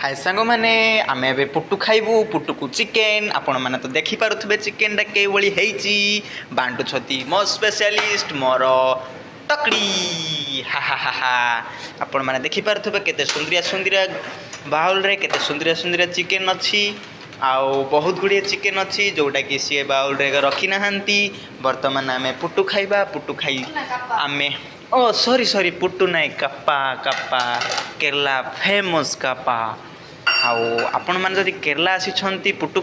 ହାଏ ସାଙ୍ଗମାନେ, ଆମେ ଏବେ ପୁଟୁ ଖାଇବୁ, ପୁଟୁକୁ ଚିକେନ୍। ଆପଣମାନେ ତ ଦେଖିପାରୁଥିବେ ଚିକେନଟା କେଉଁଭଳି ହେଇଛି। ବାଣ୍ଟୁଛନ୍ତି ମୋ ସ୍ପେଶାଲିଷ୍ଟ ମୋର ତକଡ଼ି। ହା ହା ହା ହା। ଆପଣମାନେ ଦେଖିପାରୁଥିବେ କେତେ ସୁନ୍ଦରିଆ ସୁନ୍ଦରିଆ ବାଉଲରେ କେତେ ସୁନ୍ଦରିଆ ସୁନ୍ଦରିଆ ଚିକେନ୍ ଅଛି। ଆଉ ବହୁତ ଗୁଡ଼ିଏ ଚିକେନ୍ ଅଛି, ଯେଉଁଟାକି ସିଏ ବାଉଲରେ ରଖିନାହାନ୍ତି। ବର୍ତ୍ତମାନ ଆମେ ପୁଟୁ ଖାଇବା। ପୁଟୁ ଖାଇ ଆମେ, ଓ ସରି ସରି, ପୁଟୁ ନାହିଁ, କାପା। କାପା, କେରଲା ଫେମସ୍ କାପା। ଆଉ ଆପଣମାନେ ଯଦି କେରଲା ଆସିଛନ୍ତି, ପୁଟୁ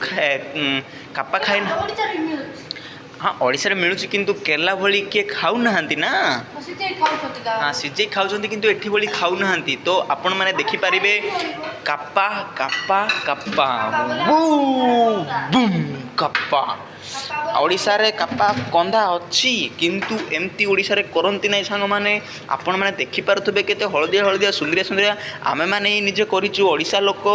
କାପା ଖାଇ। ଓଡ଼ିଶାରେ ମିଳୁଛି। ହଁ, ଓଡ଼ିଶାରେ ମିଳୁଛି, କିନ୍ତୁ କେରଲା ଭଳି କିଏ ଖାଉନାହାନ୍ତି ନା। ସିଝେଇ ଖାଉଛନ୍ତି। ହଁ, ସିଝେଇ ଖାଉଛନ୍ତି, କିନ୍ତୁ ଏଠି ଭଳି ଖାଉନାହାନ୍ତି। ତ ଆପଣମାନେ ଦେଖିପାରିବେ କାପା, କାପା, କାପା, ବୁମ୍ କାପା। ଓଡ଼ିଶାରେ କାପା କନ୍ଦା ଅଛି, କିନ୍ତୁ ଏମିତି ଓଡ଼ିଶାରେ କରନ୍ତି ନାହିଁ। ସାଙ୍ଗମାନେ, ଆପଣମାନେ ଦେଖିପାରୁଥିବେ କେତେ ହଳଦିଆ ହଳଦିଆ, ସୁନ୍ଦରିଆ ସୁନ୍ଦରିଆ। ଆମେମାନେ ହିଁ ନିଜେ କରିଛୁ, ଓଡ଼ିଶା ଲୋକ।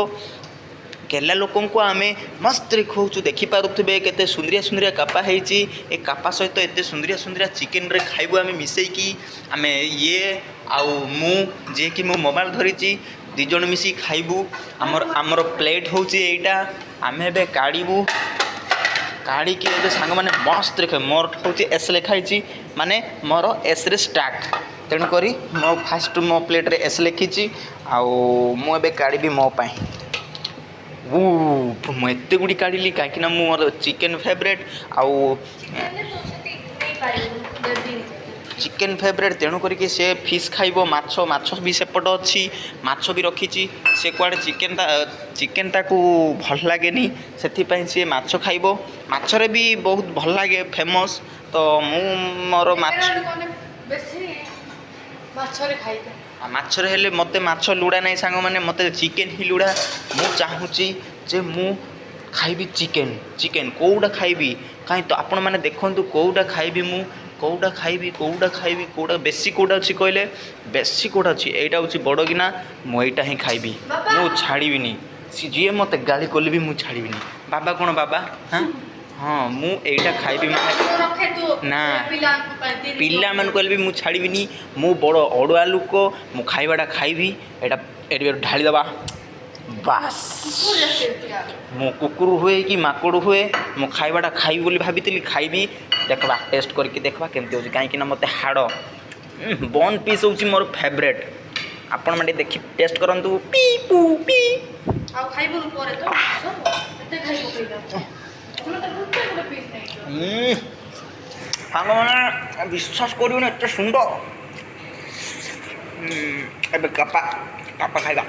କେରଲା ଲୋକଙ୍କୁ ଆମେ ମସ୍ତରେ ଖୁଆଉଛୁ। ଦେଖିପାରୁଥିବେ କେତେ ସୁନ୍ଦରିଆ ସୁନ୍ଦରିଆ କାପା ହେଇଛି। ଏ କାପା ସହିତ ଏତେ ସୁନ୍ଦରିଆ ସୁନ୍ଦରିଆ ଚିକେନରେ ଖାଇବୁ ଆମେ ମିଶେଇକି। ଆମେ, ଇଏ ଆଉ ମୁଁ, ଯିଏକି ମୁଁ ମୋବାଇଲ ଧରିଛି, ଦୁଇ ଜଣ ମିଶିକି ଖାଇବୁ। ଆମର ପ୍ଲେଟ୍ ହେଉଛି ଏଇଟା। ଆମେ ଏବେ କାଢ଼ିବୁ, କାଢ଼ିକି ଏବେ ସାଙ୍ଗମାନେ ମସ୍ତରେ ଖାଇବୁ। ମୋର ହେଉଛି ଏସ୍ ଲେଖା ହେଇଛି, ମାନେ ମୋର ଏସ୍ରେ ଷ୍ଟାର୍ଟ। ତେଣୁକରି ମୋ ଫାଷ୍ଟ ମୋ ପ୍ଲେଟ୍ରେ ଏସ୍ ଲେଖିଛି। ଆଉ ମୁଁ ଏବେ କାଢ଼ିବି ମୋ ପାଇଁ। ଉ ମୁଁ ଏତେ ଗୁଡ଼ିଏ କାଢ଼ିଲି କାହିଁକିନା ମୁଁ ମୋର ଚିକେନ୍ ଫେଭରେଟ୍ ଆଉ ଚିକେନ୍ ଫେଭରେଟ୍, ତେଣୁ କରିକି ସେ ଫିସ୍ ଖାଇବ, ମାଛ। ମାଛ ବି ସେପଟ ଅଛି, ମାଛ ବି ରଖିଛି। ସେ କୁଆଡ଼େ ଚିକେନ୍ ତାକୁ ଭଲ ଲାଗେନି, ସେଥିପାଇଁ ସିଏ ମାଛ ଖାଇବ। ମାଛରେ ବି ବହୁତ ଭଲ ଲାଗେ, ଫେମସ୍। ତ ମୁଁ ମୋର ମାଛ ବେଶୀ ମାଛରେ ଖାଇବେ। ମାଛରେ ହେଲେ ମୋତେ ମାଛ ଲୋଡ଼ା ନାହିଁ ସାଙ୍ଗମାନେ, ମୋତେ ଚିକେନ୍ ହିଁ ଲୋଡ଼ା। ମୁଁ ଚାହୁଁଛି ଯେ ମୁଁ ଖାଇବି ଚିକେନ୍। ଚିକେନ୍ କେଉଁଟା ଖାଇବି କାହିଁ ତ ଆପଣମାନେ ଦେଖନ୍ତୁ, କେଉଁଟା ଖାଇବି ମୁଁ, କେଉଁଟା ଖାଇବି, କେଉଁଟା ଖାଇବି, କେଉଁଟା ବେଶୀ, କେଉଁଟା ଅଛି କହିଲେ? ବେଶୀ କେଉଁଟା ଅଛି? ଏଇଟା ହେଉଛି ବଡ଼ କିନା। ମୁଁ ଏଇଟା ହିଁ ଖାଇବି, ମୁଁ ଛାଡ଼ିବିନି। ଯିଏ ମୋତେ ଗାଳି କଲେ ବି ମୁଁ ଛାଡ଼ିବିନି। ବାବା କ'ଣ ବାବା? ହଁ ହଁ, ମୁଁ ଏଇଟା ଖାଇବି ମାନେ ନା, ପିଲାମାନଙ୍କୁ ହେଲେ ବି ମୁଁ ଛାଡ଼ିବିନି। ମୁଁ ବଡ଼ ଅଡ଼ୁଆ ଲୋକ, ମୁଁ ଖାଇବାଟା ଖାଇବି। ଏଇଟା ଏଠି ଢାଳିଦେବା, ବାସ୍। ମୁଁ କୁକୁର ହୁଏ କି ମାଙ୍କଡ଼ ହୁଏ, ମୁଁ ଖାଇବାଟା ଖାଇବି ବୋଲି ଭାବିଥିଲି, ଖାଇବି। ଦେଖିବା, ଟେଷ୍ଟ କରିକି ଦେଖିବା କେମିତି ହେଉଛି, କାହିଁକିନା ମୋତେ ହାଡ଼ ବନ୍ ପିସ୍ ହେଉଛି ମୋର ଫେଭରେଟ୍। ଆପଣମାନେ ଟିକେ ଦେଖି ଟେଷ୍ଟ କରନ୍ତୁ। ପି ପୁ ପି। ଆଉ ଖାଇବୁନୁ ପରେ ତ ଏତେ ଖାଇ ପକେଇଲା। ସାଙ୍ଗମାନେ, ବିଶ୍ୱାସ କରିବୁନି, ଏତେ ସୁନ୍ଦର। ଏବେ କାପା, କାପା ଖାଇବା।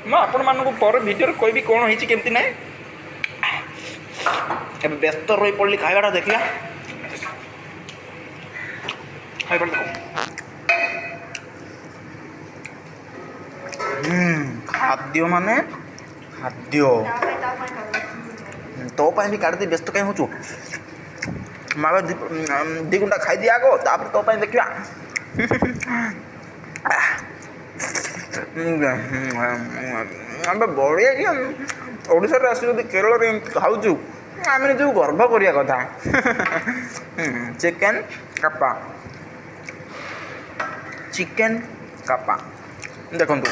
ମୁଁ ଆପଣମାନଙ୍କୁ ପରେ ଭିଡ଼ିଓରେ କହିବି କ'ଣ ହେଇଛି, କେମିତି ନାହିଁ। ଏବେ ବ୍ୟସ୍ତ ରହି ପଡ଼ିଲି ଖାଇବାଟା। ଦେଖିବା ଖାଇବାଟା ଦେଖ। ଖାଦ୍ୟ ମାନେ ଖାଦ୍ୟ। ତୋ ପାଇଁ ବି କାଢ଼ିଦେବି, ବ୍ୟସ୍ତ କାହିଁ ହେଉଛୁ? ମାଗ, ଦୁଇ ଗୁଣ୍ଡା ଖାଇଦିଏ ଆଗ, ତାପରେ ତୋ ପାଇଁ ଦେଖିବା। ଆମେ ବଢ଼ିଆ କି ଓଡ଼ିଶାରେ ଆସି ଯଦି କେରଳରେ ଏମିତି ଖାଉଛୁ, ଆମେ ନିଜକୁ ଗର୍ବ କରିବା କଥା। ଚିକେନ୍ କାପା, ଚିକେନ୍ କାପା ଦେଖନ୍ତୁ।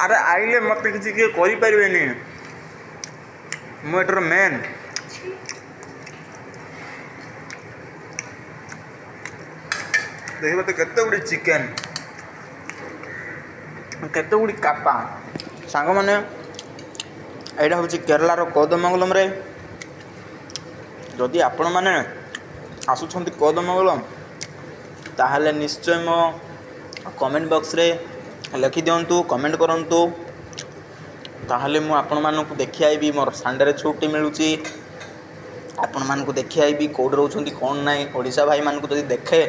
ଆରେ, ଆଇଲେ ମୋତେ କିଛି କିଏ କରିପାରିବେନି, ମୁଁ ଏଠାର ମେନ୍। ଦେଖିବ ତ କେତେ ଗୁଡ଼ିଏ ଚିକେନ୍, କେତେ ଗୁଡ଼ିଏ କାପା। ସାଙ୍ଗମାନେ, ଏଇଟା ହେଉଛି କେରଳାର କୋଦମଙ୍ଗଲମରେ। ଯଦି ଆପଣମାନେ ଆସୁଛନ୍ତି କୋଦମଙ୍ଗଲମ, ତାହେଲେ ନିଶ୍ଚୟ ମୋ କମେଣ୍ଟ ବକ୍ସରେ ଲେଖିଦିଅନ୍ତୁ, କମେଣ୍ଟ କରନ୍ତୁ, ତାହେଲେ ମୁଁ ଆପଣମାନଙ୍କୁ ଦେଖିଆଇବି। ମୋର ସଣ୍ଡେରେ ଛୁଟି ମିଳୁଛି, ଆପଣମାନଙ୍କୁ ଦେଖିଆଇବି କେଉଁଠି ରହୁଛନ୍ତି, କ'ଣ ନାହିଁ। ଓଡ଼ିଶା ଭାଇମାନଙ୍କୁ ଯଦି ଦେଖେ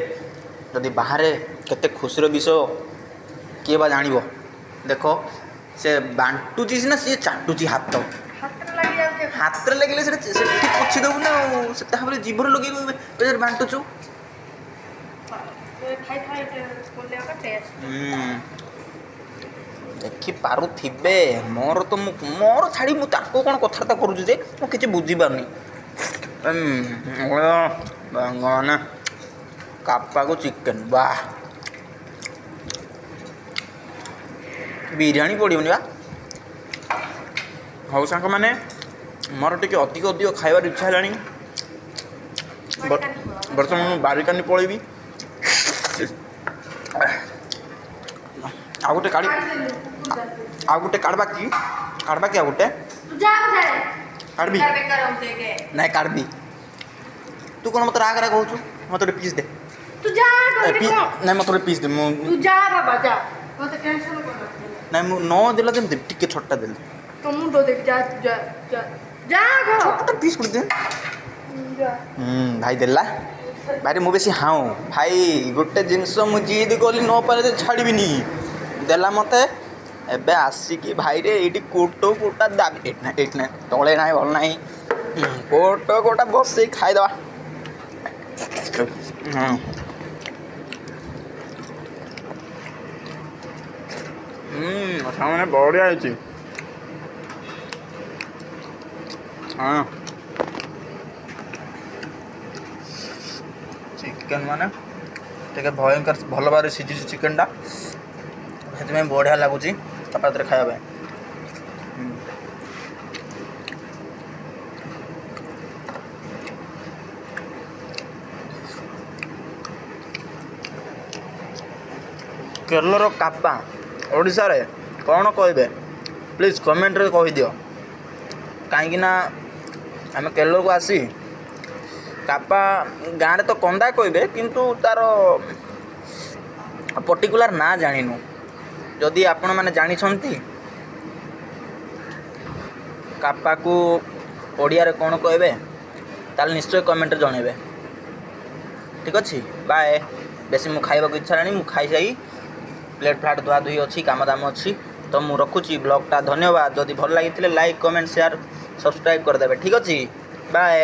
ଯଦି ବାହାରେ, କେତେ ଖୁସିର ବିଷୟ କିଏ ବା ଜାଣିବ। ଦେଖ, ସେ ବାଣ୍ଟୁଛି ସିନା, ସିଏ ଚାଟୁଛି ହାତ। ହାତରେ ଲାଗିଲେ ସେଟା ସେଠି ପୋଛି ଦେବୁ ନା, ଆଉ ସେ ତାପରେ ଜିଭରେ ଲଗେଇବୁ। ବାଣ୍ଟୁଛୁ। ଦେଖିପାରୁଥିବେ ମୋର ତ, ମୁଁ ମୋର ଛାଡ଼ି ମୁଁ ତାକୁ କ'ଣ କଥାବାର୍ତ୍ତା କରୁଛି ଯେ ମୁଁ କିଛି ବୁଝିପାରୁନି। ମାନେ କାପାକୁ ଚିକେନ୍, ବାह! ବିରିୟାନୀ ପଡ଼ିବନି ବା। ହଉ ସାଙ୍ଗମାନେ, ମୋର ଟିକେ ଅଧିକ ଅଧିକ ଖାଇବାର ଇଚ୍ଛା ହେଲାଣି। ବର୍ତ୍ତମାନ ମୁଁ ବାରିକାନି ପଳେଇବି। ଆଉ ଗୋଟେ କାଢ଼ି, ଆଉ ଗୋଟେ କାଢ଼ବା କି? କାଢ଼ବା କି ଆଉ ଗୋଟେ? ତୁ ଯା ସିଆଡ଼େ। କାଢ଼ବି। ବେକାର ବେକାର ହଉଛି ଏକେ। ନାଇଁ, କାଢ଼ବି। ତୁ କ'ଣ ମୋତେ ରାଗ ରାଗ କହୁଛୁ? ମୋତେ ଗୋଟେ ପିସ୍ ଦେ। ତୁ ଯା କହିଲି କଣ? ନାଇଁ, ମୋତେ ଗୋଟେ ପିସ୍ ଦେ। ମୁଁ ତୁ ଯା ବାବା, ଯା, ମତେ ଟେନସନ କର। ନାଇଁ, ମୁଁ ନ ଦେଲା ଯେମିତି ଟିକେ ଛୋଟଟା ଦେଲି। ତୋ ମୁଣ୍ଡ ଦେବି, ଯା ଯା ଯା ଯା ଘର। ଛୋଟଟା ପିସ୍ ଗୋଟେ ଦେ। ଯା। ଭାଇ ଦେଲା। ଭାଇ, ମୁଁ ବେଶୀ ହାଉଁ। ଭାଇ, ଗୋଟେ ଜିନିଷ ମୁଁ ଜିଦ କଲି, ନ ପାରିଲେ ଛାଡ଼ିବିନି। ଦେଲା ମୋତେ। ଏବେ ଆସିକି ଭାଇରେ ଏଇଠି କୋଟ କୋଟା ଦାବି। ଏଇଠି ନାହିଁ, ଏଇଠି ନାହିଁ, ତଳେ ନାହିଁ, ଭଲ ନାହିଁ। କୋଟ କୋଟା ବସେଇ ଖାଇଦେବା। ହଁ, ସାଙ୍ଗମାନେ, ବଢ଼ିଆ ହେଇଛି। ହଁ, ଚିକେନ୍ ମାନେ ଟିକେ ଭୟଙ୍କର ଭଲ ଭାବରେ ସିଝିଛି ଚିକେନ୍ଟା, ସେଥିପାଇଁ ବଢ଼ିଆ ଲାଗୁଛି ଚପାତିରେ ଖାଇବା ପାଇଁ। କେରଳର କାପା ଓଡ଼ିଶାରେ କ'ଣ କହିବେ, ପ୍ଲିଜ୍ କମେଣ୍ଟରେ କହିଦିଅ। କାହିଁକି ନା ଆମେ କେରଳକୁ ଆସି କାପା ଗାଁରେ ତ କନ୍ଦା କହିବେ, କିନ୍ତୁ ତା'ର ପର୍ଟିକୁଲାର ନାଁ ଜାଣିନୁ। ଯଦି ଆପଣମାନେ ଜାଣିଛନ୍ତି କାପାକୁ ଓଡ଼ିଆରେ କ'ଣ କହିବେ, ତାହେଲେ ନିଶ୍ଚୟ କମେଣ୍ଟରେ ଜଣାଇବେ। ଠିକ୍ ଅଛି, ବାଏ। ବେଶୀ ମୁଁ ଖାଇବାକୁ ଇଚ୍ଛା ହେଲାଣି। ମୁଁ ଖାଇସାରି ପ୍ଲେଟ୍ ଫ୍ଲାଟ୍ ଧୁଆ ଧୁଇ ଅଛି, କାମ ଦାମ ଅଛି, ତ ମୁଁ ରଖୁଛି ବ୍ଲଗ୍ଟା। ଧନ୍ୟବାଦ। ଯଦି ଭଲ ଲାଗିଥିଲେ ଲାଇକ୍, କମେଣ୍ଟ, ସେୟାର, ସବସ୍କ୍ରାଇବ୍ କରିଦେବେ। ଠିକ୍ ଅଛି, ବାଏ।